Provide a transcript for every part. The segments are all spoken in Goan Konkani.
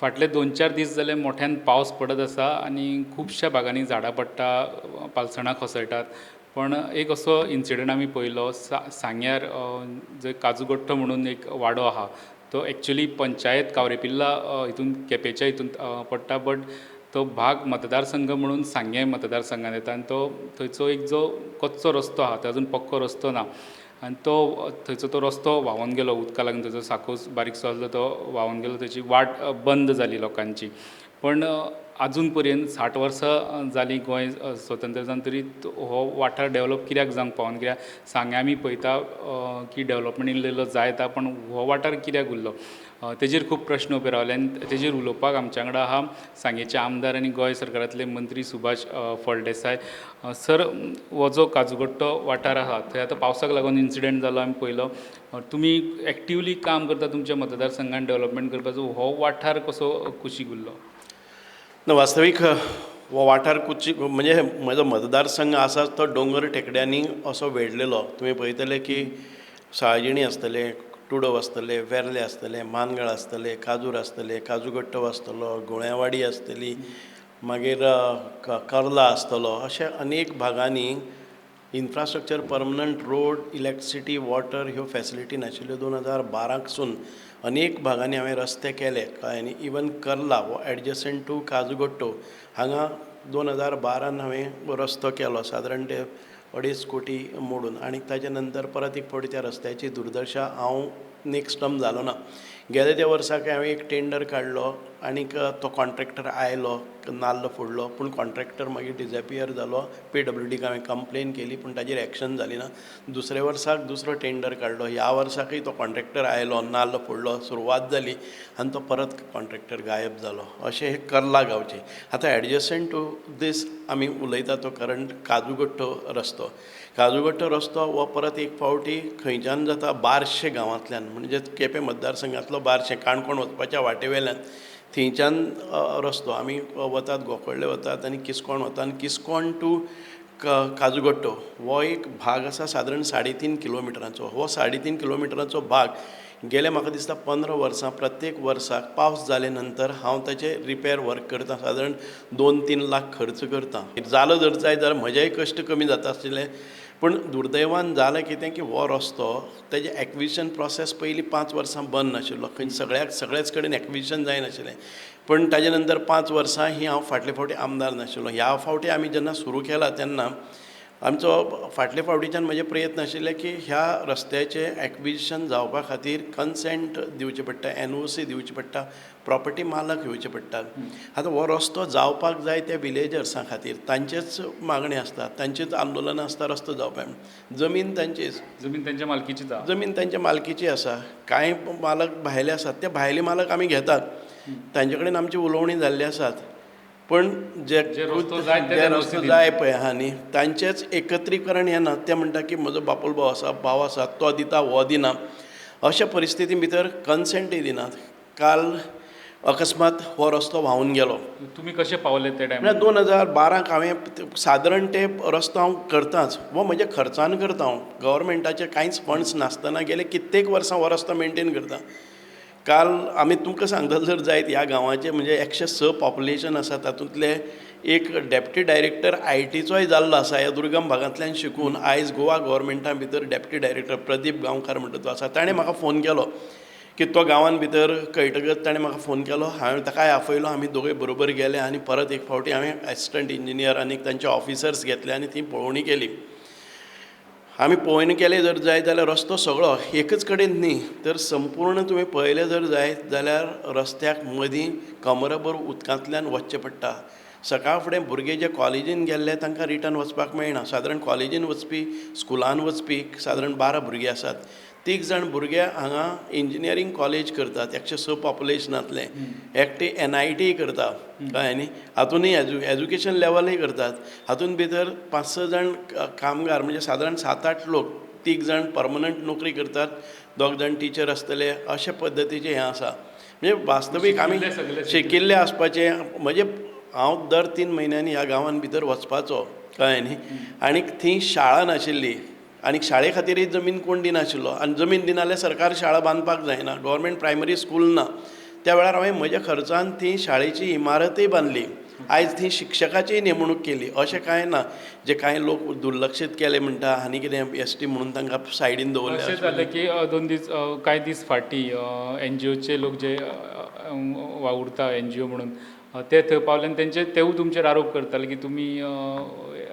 फाटले दोन चार दीस जाले मोठ्यान पावस पडत आसा आनी खुबश्या भागांनी झाडां पडटा, पालसणां कोसळटात. पूण एक असो इन्सिडंट आमी पळयलो सांग्यार जंय काजूगोठो म्हणून एक वाडो आहा तो एक्चुली पंचायत कावरेपिर्ला हितून केपेंच्या हितून पडटा बट तो भाग मतदारसंघ म्हणून सांगें मतदारसंघात येता आनी तो थंयचो एक जो कच्चो रस्तो आहा तो आजून पक्को रस्तो ना आनी तो थंयचो तो रस्तो व्हांवून गेलो उदकाक लागून थंयचो सांकव बारीकसो आसलो तो व्हांवून गेलो तेची वाट बंद जाली लोकांची. पण आजून पर्यंत 60 वर्सां जालीं गोंय स्वतंत्र जावन तरी हो वाठार डेवलोप कित्याक जावंक पावना कित्याक सांग्यां आमी पळयता की डेवलोपमेंट इल्लो इल्लो जायत आहा पूण हो वाठार कित्याक उरलो तेजेर खूब प्रस्न उबे रावले आनी तेजेर उलोवपाक आमच्या वांगडा आहा सांगेचे आमदार आनी गोंय सरकारांतले मंत्री सुभाष फळदेसाय. सर, हो जो काजूगोठो वाठार आहा थंय आतां पावसाक लागून इन्सिडंट जालो आमी पळयलो. तुमी एक्टिवली काम करता तुमच्या मतदारसंघान डेवलोपमेंट करपाचो, हो वाठार कसो कुशीक उरलो? ना, वास्तवीक हो वाठार कुशीक म्हणजे म्हजो मतदारसंघ आसा तो दोंगर टेकड्यांनी असो वेडलेलो. तुमी पळयतले की साळजिणी आसतले, तुडव आसतले, वेर्ले आसतले, मानगळ आसतले, काजूर आसतले, काजूगट्टो आसतलो, गुळ्यावाडी आसतली, मागीर कर्ला आसतलो. अशे अनेक भागांनी infrastructure, permanent road, electricity, water ह्यो फॅसिलिटी नाशिल्ल्यो. 2012कसून अनेक भागांनी हांवें रस्ते केले, कळ्ळें न्ही. इवन कर्ला हो एडजसंट टू काजूगट्टो हांगा 2012न हांवें रस्तो केलो, सादारण ते 2.5 कोटी मोडून. आनी ताजे नंतर परत एक फावटी त्या रस्त्याची दुर्दशा. हांव नेक्स्ट टर्म जालो ना. गेले त्या वर्साक हांवें एक टेंडर काडलो आनीक तो कॉन्ट्रॅक्टर आयलो, नाल्ल फोडलो, पूण कॉन्ट्रॅक्टर मागीर डिजपियर जालो. पीडब्ल्यूडीक हांवें कंप्लेन केली पूण ताजेर एक्शन जाली ना. दुसऱ्या वर्साक दुसरो टेंडर काडलो. ह्या वर्साकय तो कॉन्ट्रॅक्टर आयलो, नाल्ल फोडलो, सुरवात जाली आनी तो परत कॉन्ट्रॅक्टर गायब जालो. अशें हे कर्ला गांवचें. आतां एडजसंट टू दीस आमी उलयता तो करंट काजूगट्टो रस्तो. काजूगट्टो रस्तो हो परत एक फावटी खंयच्यान जाता, बारशे गांवांतल्यान, म्हणजे केपें मतदारसंघांतलो बारशे काणकोण वचपाच्या वाटेवेल्यान थंयच्यान रस्तो. आमी वतात, गोकर्ळे वतात आनी किसकोण वतात आनी किसकोण टू काजूगट्टो हो एक भाग आसा सादारण 3.5 किलोमिटरांचो. हो 3.5 किलोमिटरांचो भाग गेले म्हाका दिसता 15 वर्सां प्रत्येक वर्साक पावस जाले नंतर हांव ताचे रिपेर वर्क करता, सादारण 2-3 लाख खर्च करता. जालो जर जायत जाल्यार म्हजेय कश्ट कमी जाता आशिल्ले. पूण दुर्दैवान जालें कितें की हो रस्तो तेजें एक्विजिशन प्रोसेस पयलीं 5 वर्सां बंद नाशिल्लो, खंय सगळ्याक सगळ्याच कडेन एक्विजिशन जायनाशिल्लें. पूण ताजे नंतर 5 वर्सां ही हांव फाटले फावटी आमदार नाशिल्लो. ह्या फावटी आमी जेन्ना सुरू केला तेन्ना आमचो फाटले फावटीच्यान म्हजे प्रयत्न आशिल्ले की ह्या रस्त्याचें एक्विजिशन जावपा खातीर कन्सेंट दिवचें पडटा, एनओसी दिवची पडटा, प्रॉपर्टी मालक येवचे पडटा. आतां हो रस्तो जावपाक जाय त्या विलेजर्सां खातीर, तांचेच मागणें आसता, तांचेच आंदोलनां आसता रस्तो जावपाक. जमीन तांचीच, जमीन तांच्या मालकीची. जमीन तांच्या मालकीची आसा. कांय मालक भायले आसात, ते भायले मालक आमी घेतात, तांचे कडेन आमची उलोवणी जाल्ली आसात. पण जे रस्तो जाय ते जे रस्तो जाय पळय आहा न्ही, तांचेच एकत्रीकरण येना. ते म्हणटा की म्हजो बापोल भाव आसा, भाव आसा, तो दिता, हो दिना. अशा परिस्थिती भितर कन्सेंटय दिनात. काल अकस्मात हो रस्तो व्हांवून गेलो. तुमी कशे पावले ते टायमार? म्हळ्यार 2012 हांवें सादारण ते रस्तो हांव करताच, हो म्हज्या खर्चान करता हांव, गव्हर्मेंटाचे कांयच फंड्स नासतना गेले कित्येक वर्सां हो रस्तो मेनटेन करता. काल आमी तुमकां सांगतले जर जायत, ह्या गांवाचें म्हणजे 106 पॉप्युलेशन आसा, तातूंतले एक डेप्युटी डायरेक्टर आयटीचोय जाल्लो आसा. ह्या दुर्गम भागांतल्यान शिकून आयज गोवा गव्हर्मेंटा भितर डेप्युटी डायरेक्टर प्रदीप गांवकार म्हणटा तो आसा. ताणें म्हाका फोन केलो की तो गांवान भितर कळटकच ताणें म्हाका फोन केलो. हांवें ताकाय आपयलो, आमी दोगूय बरोबर गेले आनी परत एक फावटी हांवें एसिस्टंट इंजिनियर आनी तांचे ऑफिसर्स घेतले आनी ती पळोवणी केली. आमी पळोवणी केले जर जायत जाल्यार रस्तो सगळो एकच कडेन न्ही, तर संपूर्ण तुमी पळयलें जर जायत जाल्यार रस्त्याक मदीं कमरभर उदकांतल्यान वचचें पडटा. सकाळ फुडें भुरगे जे कॉलेजीन गेल्ले तांकां रिटर्न वचपाक मेळना. सादारण कॉलेजीन वचपी, स्कुलान वचपी सादारण 12 भुरगे आसात. 3 जाण भुरगे हांगा इंजिनियरींग कॉलेज करतात, 106 पॉप्युलेशनांतले. एकटे एनआयटी करता, कळ्ळें न्ही, हातूनय एज्युकेशन लेवलय करतात. हातून भितर 5-6 जाण कामगार, म्हणजे सादारण 7-8 लोक, 3 जाण परमनंट नोकरी करतात, 2 जाण टिचर आसतले, अशे पद्दतीचें हें आसा. म्हणजे वास्तवीक आमी शिकिल्ले आसपाचें. म्हणजे हांव दर 3 म्हयन्यांनी ह्या गांवान भितर वचपाचो, कळ्ळें न्ही. आनी थंय शाळा नाशिल्ली आनी शाळे खातीरय जमीन कोण दिनाशिल्लो. आनी जमीन दिना जाल्यार सरकार शाळा बांदपाक जायना, गव्हर्मेंट प्रायमरी स्कूल ना. त्या वेळार हांवें म्हज्या खर्चान ती शाळेची इमारतय बांदली. आयज थंय शिक्षकाचीय नेमणूक केली. अशें कांय ना जे कांय लोक दुर्लक्षीत केले म्हणटा आनी कितें एस टी म्हणून तांकां सायडीन दवरले. अशें जालें की 2 दीस, कांय दीस फाटीं एनजीओचे लोक जे वावुरता एनजीओ म्हणून, ते थंय पावले आनी तेंचे तेवूय तुमचेर आरोप करताले की तुमी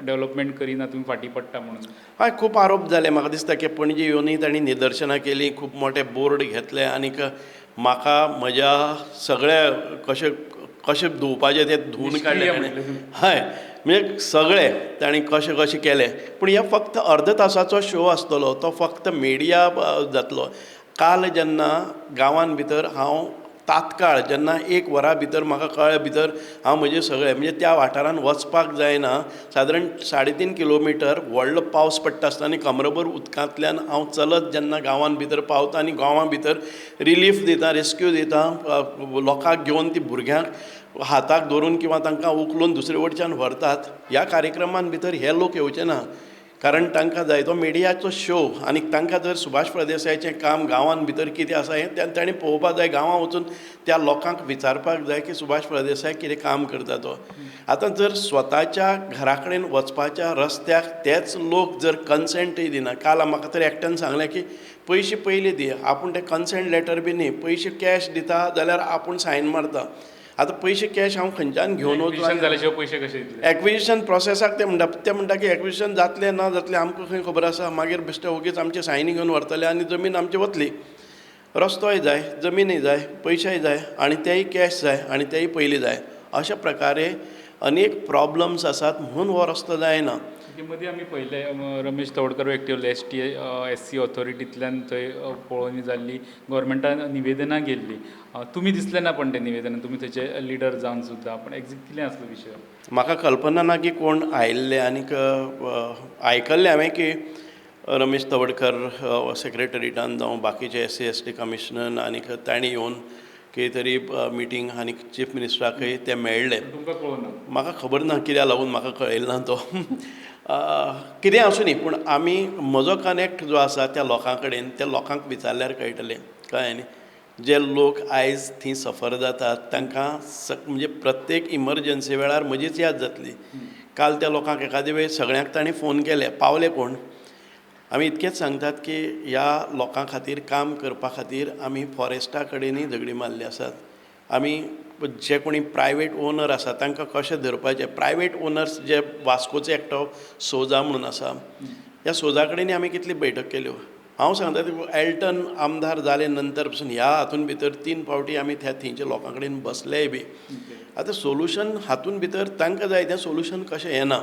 डेवलपमेंट करिना, तुमी फाटीं पडटा म्हणून. हय, खूब आरोप जाले. म्हाका दिसता की पणजे येवनूय तांणी निदर्शनां केलीं, खूब मोटे बोर्ड घेतले आनीक म्हाका म्हज्या सगळे कशें कशें धुवपाचें तें धुवून काडलें निश्क्रीय ताणें. म्हटलें. हय, म्हणजे सगळे तांणी कशें कशें केलें, पूण हे फक्त अर्द तासाचो शो आसतलो, तो फक्त मिडिया जातलो. काल जेन्ना गांवान भितर हांव तात्काळ जेन्ना एक वरा भितर म्हाका कळ्ळें भितर हांव म्हजें सगळें, म्हणजे त्या वाठारान वचपाक जायना. सादारण 3.5 किलोमिटर व्हडलो पावस पडटा आसतना आनी कमरभर उदकांतल्यान हांव चलत जेन्ना गांवान भितर पावता आनी गांवां भितर रिलीफ दिता, रेस्क्यू दिता, लोकांक घेवन, ती भुरग्यांक हाताक धरून किंवां तांकां उखलून दुसरे वटच्यान व्हरतात, ह्या कार्यक्रमान भितर हे लोक येवचे ना, कारण तांकां जाय तो मिडियाचो शो. आनी तांकां जर सुभाष फळदेसायाचें काम गांवान भितर कितें आसा हें तांणी पळोवपाक जाय. गांवां वचून त्या लोकांक विचारपाक जाय की सुभाष फळदेसाय कितें काम करता तो. आतां जर स्वताच्या घरा कडेन वचपाच्या रस्त्याक तेच लोक जर कन्सेंटय दिना. काल म्हाका तर एकट्यान सांगलें की पयशे पयलीं दी, आपूण ते कन्सेंट लेटर बी न्ही, पयशे कॅश दिता जाल्यार आपूण सायन मारता. आतां पयशे कॅश हांव खंयच्यान घेवन वचूं? एक्विजिशन जाल्या शिवाय पयशे कशे दितले? एक्विजिशन प्रोसेसाक ते म्हणटा की एक्विजिशन जातलें ना जातलें आमकां खंय खबर आसा? मागीर बेश्टे ओगीच आमचे सायनी घेवन व्हरतले आनी जमीन आमची वतली. रस्तोय जाय, जमिनय जाय, पयशेय जाय आनी तेय कॅश जाय आनी तेय पयलीं जाय. अशा प्रकारे अनेक प्रॉब्लम्स आसात म्हणून हो रस्तो जायना. की मदीं आमी पळयलें, रमेश तवडकर एक्टिवले एसटी एससी ऑथॉरिटींतल्यान थंय पळोवणी जाल्ली, गोवोरमेंटान निवेदनां गेल्लीं. तुमी दिसले ना, पण ते निवेदनान तुमी थंयचे लिडर जावन सुद्दां. पूण एग्जेक्ट कितें आसलो विशय? म्हाका कल्पना ना की कोण आयिल्ले. आनीक आयकल्लें हांवें की रमेश तवडकर सेक्रेटरीटान जावं बाकीचे एससी एसटी कमिशनर आनीक तांणी येवन कितें तरी मिटींग आनी चीफ मिनिस्टराकय ते मेळ्ळे. तुमकां कळूंक ना? म्हाका खबर ना कित्याक लागून म्हाका कळयलें ना तो. कितें आसूं न्ही, पूण आमी म्हजो कनेक्ट जो आसा त्या लोकां कडेन, त्या लोकांक विचारल्यार कळटलें. कळ्ळें न्ही? जे लोक आयज थंय सफर जातात तांकां म्हणजे प्रत्येक इमरजन्सी वेळार म्हजीच याद जातली. काल त्या लोकांक एखादे वेळ सगळ्यांक तांणी फोन केले, पावले कोण? आमी इतकेंच सांगतात की ह्या लोकां खातीर काम करपा खातीर आमी फॉरेस्टा कडेनूय झगडी मारली आसात. आमी जे कोणी प्रायवेट ओनर आसा तांकां कशें धरपाचें, प्रायवेट ओनर्स जे वास्कोचो एकटो सोजा म्हणून आसा, ह्या सोजा कडेनूय आमी कितली बैठक केल्यो. हांव सांगता, एल्टन आमदार जाले नंतर पसून ह्या हातून भितर तीन फावटी आमी त्या थंयच्या लोकां कडेन बसलेय बी. आतां सोल्युशन हातून भितर तांकां जाय तें सोल्युशन कशें येना,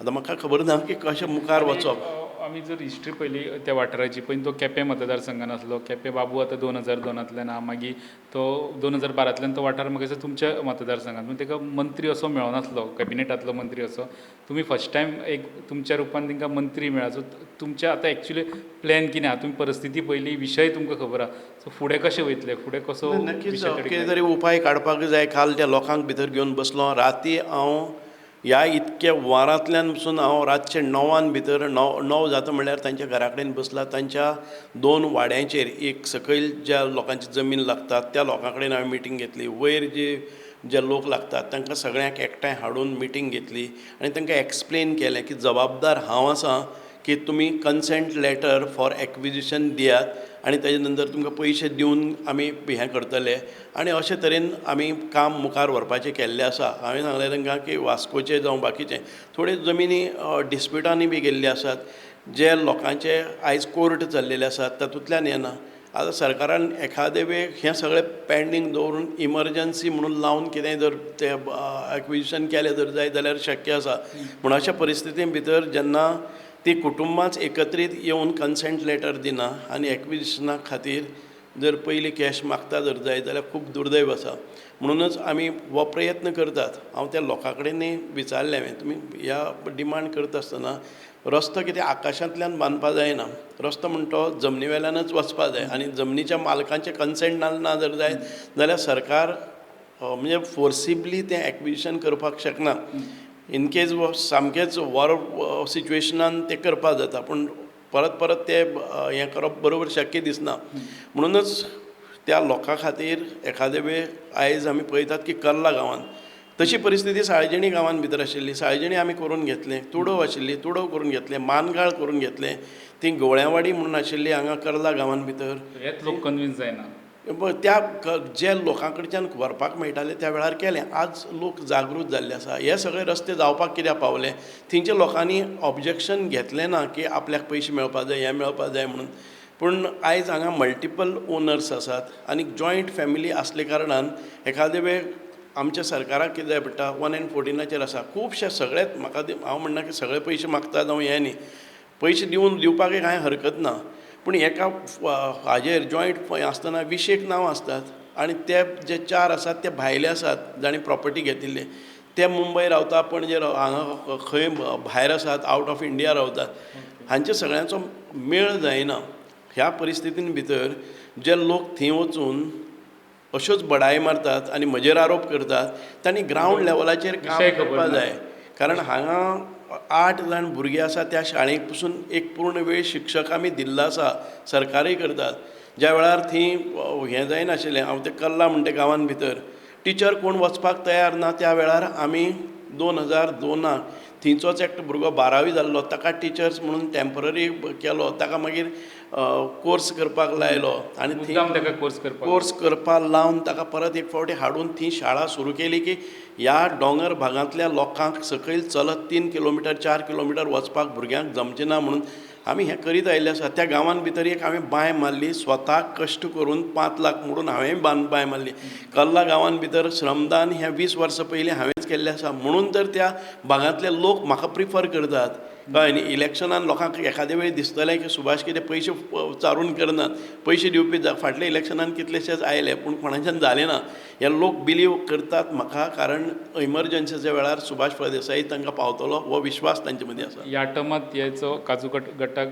आतां म्हाका खबर ना की कशें मुखार वचप. आमी जर हिस्ट्री पळयली त्या वाठाराची, पयलीं तो केपें मतदारसंघान आसलो. केपें बाबू आतां 2002तांतल्यान आहा. मागीर तो 2012तल्यान तो वाठार म्हाका दिसता तुमच्या मतदारसंघात, पूण ताका मंत्री असो मेळनासलो, कॅबिनेटांतलो मंत्री असो. तुमी फर्स्ट टायम एक तुमच्या रुपान तांकां मंत्री मेळ्ळा. सो तुमचें आतां एक्चुली प्लॅन कितें आहा? तुमी परिस्थिती पळयली, विशय तुमकां खबर आहा, सो फुडें कशें वयतले, फुडें कसो नक्कीच विशय कितें तरी उपाय काडपाक जाय. काल त्या लोकांक भितर घेवन बसलो राती हांव. ह्या इतक्या हुंवारांतल्यान पसून हांव रातचें 9न भितर, 9 जाता म्हणल्यार तांच्या घरा कडेन बसला. तांच्या दोन वाड्यांचेर, एक सकयल ज्या लोकांची जमीन लागता त्या लोकां कडेन हांवें मिटींग घेतली, वयर जी जे लोक लागतात तांकां सगळ्यांक एकठांय हाडून मिटींग घेतली आनी तांकां एक्सप्लेन केलें की जबाबदार हांव आसा की तुमी कन्सेंट लेटर फॉर एक्विजिशन दियात आनी ताजे नंतर तुमकां पयशे दिवन आमी हें करतले. आनी अशे तरेन आमी काम मुखार व्हरपाचें केल्लें आसा. हांवें सांगलें तांकां की वास्कोचे जावं बाकीचे थोड्यो जमिनी डिस्प्युटांनी बी गेल्ल्यो आसात, जे लोकांचे आयज कोर्ट चल्लेले आसात, तातूंतल्यान येना. आतां सरकारान एखादे वेळ हें सगळें पेंडींग दवरून इमरजन्सी म्हणून लावन कितेंय जर तें एक्विजिशन केलें जर जायत जाल्यार शक्य आसा. पूण अशा परिस्थितीन भितर जेन्ना ती कुटुंबांच एकत्रीत येवन कन्सेंट लेटर दिना आनी एक्विजिशना खातीर जर पयलीं कॅश मागता जर जायत जाल्यार खूब दुर्दैव आसा. म्हणुनूच आमी हो प्रयत्न करतात. हांव त्या लोकां कडेनूय विचारलें हांवें, तुमी ह्या डिमांड करता आसतना रस्तो कितें आकाशांतल्यान बांदपा जायना, रस्तो म्हणटा तो जमनी वेल्यानच वचपा जाय आनी जमनीच्या मालकांचें कन्सेंट ना जर जायत जाल्यार सरकार म्हणजे फोर्सिबली तें एक्विजिशन करपाक शकना. इन केज सामकेंच वॉर सिच्युएशनान तें करपाक जाता, पूण परत परत तें हें करप बरोबर शक्य दिसना. म्हणुनूच त्या लोकां खातीर एखादे वेळ आयज आमी पळयतात की कल्ला गांवांत तशी परिस्थिती साळजिणी गांवांत भितर आशिल्ली. साळजिणी आमी करून घेतलें, तुडव आशिल्ली तुडव करून घेतलें, मानगाळ करून घेतलें, ती गोळ्यावाडी म्हणून आशिल्ली हांगा कर्ला गांवांत भितर. हेच लोक कन्विन्स जायना. त्या जे लोकां कडच्यान व्हरपाक मेळटालें त्या वेळार केलें. आज लोक जागृत जाल्ले आसा. हे सगळे रस्ते जावपाक कित्याक पावले, थंयच्या लोकांनी ऑब्जेक्शन घेतलें ना की आपल्याक पयशे मेळपा जाय, हें मेळपा जाय म्हणून. पूण आयज हांगा मल्टिपल ओनर्स आसात आनी जॉयंट फॅमिली आसले कारणान एखादे वेळ आमच्या सरकाराक कितें जाय पडटा, 1 and 14 आसा खुबशे सगळेच. म्हाका हांव म्हणना की सगळे पयशे मागता जावं हें न्ही, पयशे दिवन दिवपाकय कांय हरकत ना, पूण एका हाजेर जॉयंट आसतना 20 नांव आसतात आनी ते जे 4 आसात ते भायले आसात जांणी प्रॉपर्टी घेतिल्ले, ते मुंबय रावता, पणजे हांगा खंय भायर आसात, आवट ऑफ इंडिया रावतात, हांचे सगळ्यांचो मेळ जायना. ह्या परिस्थितीन भितर जे लोक थंय वचून अश्योच बडाय मारतात आनी म्हजेर आरोप करतात तांणी ग्रावंड लेवलाचेर काम करपाक जाय. कारण हांगा 8 जाण भुरगीं आसा त्या शाळेक पसून एक पूर्ण वेळ शिक्षक आमी दिल्लो आसा, सरकारय करतात. ज्या वेळार थंय हें जायनाशिल्लें, हांव तें कल्ला म्हणटा गांवान भितर टिचर कोण वचपाक तयार ना, त्या वेळार आमी 2002 थंयचोच एकटो भुरगो 12वी जाल्लो ताका टिचर्स म्हणून टेम्पररी केलो, ताका मागीर कोर्स करपाक लायलो आनी थंय कोर्स करपाक लावन ताका परत एक फावटी हाडून थंय शाळा सुरू केली की ह्या दोंगर भागांतल्या लोकांक सकयल चलत 3 किलोमिटर 4 किलोमिटर वचपाक भुरग्यांक जमचें ना म्हणून आमी हें करीत आयिल्लें आसा. त्या गांवान भितर एक हांवें बांय मारली स्वता कश्ट करून, 5 लाख म्हणून हांवें बांय मारली. कल्ला गांवान भितर श्रमदान हें 20 वर्सां पयलीं हांवेंच केल्लें आसा, म्हणून तर त्या भागांतले लोक म्हाका प्रिफर करतात. कळ्ळें न्ही, इलेक्शनान लोकांक एखादे वेळी दिसतलें की सुभाष कितें पयशे चारून करनात, पयशे दिवपी फाटल्या इलेक्शनान कितलेशेच आयले पूण कोणाच्यान जालें ना. हे लोक बिलीव करतात म्हाका, कारण इमर्जन्सीच्या वेळार सुभाष फळदेसाई तांकां पावतलो हो विश्वास तांचे मदीं आसा. ह्या टर्मांत याचो काजू गट्टाक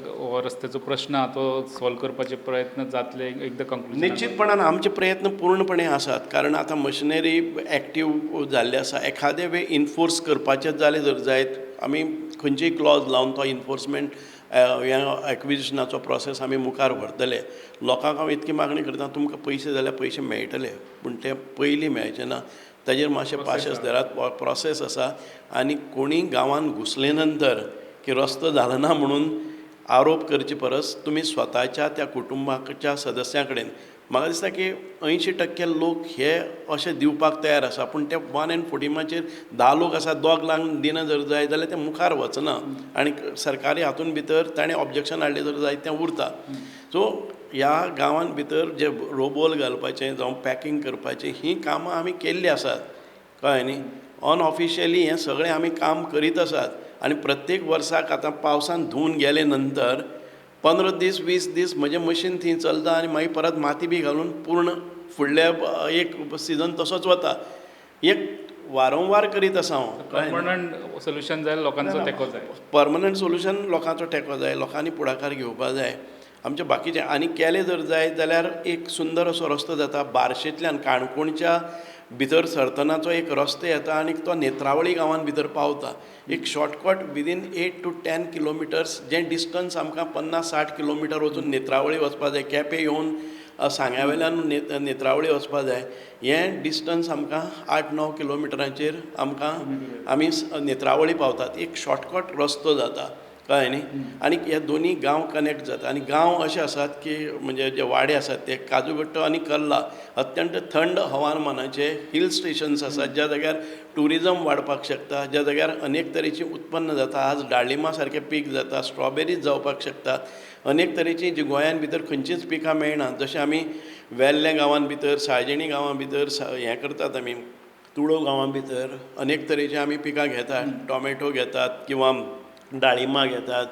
हो रस्त्याचो प्रश्न आहा तो सॉल्व करपाचे प्रयत्न जातले एकदां कंक्लुजन? निश्चितपणान आमचे प्रयत्न पूर्णपणे आसात, कारण आतां मशिनरी एक्टीव जाल्ली आसा. एखादे वेळ इनफोर्स करपाचें जालें जर जायत, आमी खंयचीय क्लॉज लावन तो इनफोर्समेंट ह्या एक्विजिशनाचो प्रोसेस आमी मुखार व्हरतले. लोकांक हांव इतकी मागणी करता, तुमकां पयशे जाल्यार पयशे मेळटले, पूण ते पयलीं मेळचे ना, ताजेर मातशें पाशेंस धरात, प्रोसेस आसा. आनी कोणी गांवांत घुसले नंतर की रस्तो जालो ना म्हणून आरोप करचे परस तुमी स्वताच्या त्या कुटुंबाच्या सदस्यां कडेन, म्हाका दिसता की 80% लोक हे अशे दिवपाक तयार आसा, पूण ते 1 and 14 10 लोक आसा, 2 लाख दिना जर जाय जाल्यार ते मुखार वचना आनी सरकारी हातून भितर ताणें ऑब्जेक्शन हाडलें जर जाय तें उरता. सो ह्या गांवान भितर जे रोबोल घालपाचें जावं पॅकींग करपाचें हीं कामां आमी केल्लीं आसात, कळ्ळें न्ही. अनऑफिशियली हें सगळें आमी काम करीत आसात आनी प्रत्येक वर्साक आतां पावसान धुवन गेले नंतर 15 दीस 20 दीस म्हजें मशीन थंय चलता आनी मागीर परत माती बी घालून पूर्ण फुडल्या एक सिजन तसोच वता. एक वारंवार करीत आसा हांव. पर्मनंट सोल्युशन जाय, लोकांचो तेंको जाय. पर्मनंट सोल्युशन लोकांचो तेंको जाय, लोकांनी फुडाकार घेवपा जाय. आमचे बाकीचे आनी केले जर जाय जाल्यार एक सुंदर असो रस्तो जाता. बार्शेंतल्यान काणकोणच्या भितर सरतनाचो एक रस्तो येता आनी तो नेत्रावळी गांवान भितर पावता. एक शॉर्टकट विदीन 8 to 10 kilometres जें डिस्टन्स आमकां 50-60 किलोमिटर वचून नेत्रावळी वचपा जाय, केपें येवन सांग्या वयल्यान नेत्रावळी वचपा जाय, हें डिस्टन्स आमकां 8-9 किलोमिटरांचेर आमकां आमी नेत्रावळी पावतात. एक शॉर्टकट रस्तो जाता, कळ्ळें न्ही. आनी हे दोनी गांव कनेक्ट जाता आनी गांव अशे आसात की म्हणजे जे वाडे आसात ते काजूगट्टो आनी कल्ला अत्यंत थंड हवामानाचे हिल स्टेशन्स आसात, ज्या जाग्यार ट्युरिजम वाडपाक शकता, ज्या जाग्यार अनेक तरेची उत्पन्न जाता. आज डाळिंबा सारकें पीक जाता, स्ट्रॉबेरीज जावपाक शकता, अनेक तरेची जी गोंयान भितर खंयचीच पिकां मेळना. जशें आमी वेल्ले गांवान भितर, साळजिणी गांवां भितर हें करतात, आमी तुडो गांवां भितर अनेक तरेची आमी पिकां घेतात, टोमॅटो घेतात किंवां डाळिंबां घेतात,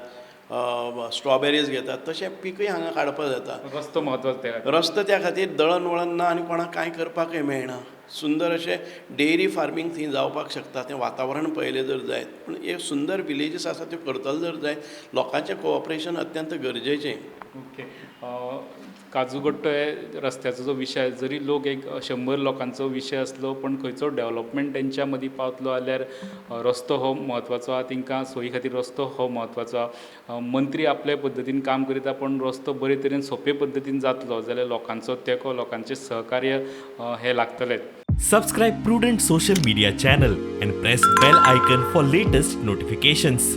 स्ट्रॉबेरीज घेतात, तशें पिकूय हांगा काडपाक जाता. रस्तो म्हत्वाचो त्या खातीर. रस्तो त्या खातीर दळण वळण ना आनी कोणाक कांय करपाकय मेळना. सुंदर अशें डेयरी फार्मींग थंय जावपाक शकता, तें वातावरण पळयलें जर जायत. पूण एक सुंदर विलेजीस आसा त्यो करतले जर जायत, लोकांचें कोऑपरेशन अत्यंत गरजेचें. ओके, काजूगट्टो हे रस्त्याचो जो विशय, जरी लोक एक 100 लोकांचो विशय आसलो, पूण खंयचो डॅवलोपमेंट तेंच्या मदीं पावतलो जाल्यार रस्तो हो म्हत्वाचो आहा. तेंकां सोयी खातीर रस्तो हो म्हत्वाचो आहा. मंत्री आपले पद्दतीन काम करीत आहा, पूण रस्तो बरे तरेन सोंपे पद्दतीन जातलो जाल्यार लोकांचो तेंको, लोकांचें सहकार्य हें लागतलेंच. Subscribe Prudent Social Media channel and press bell icon for latest notifications.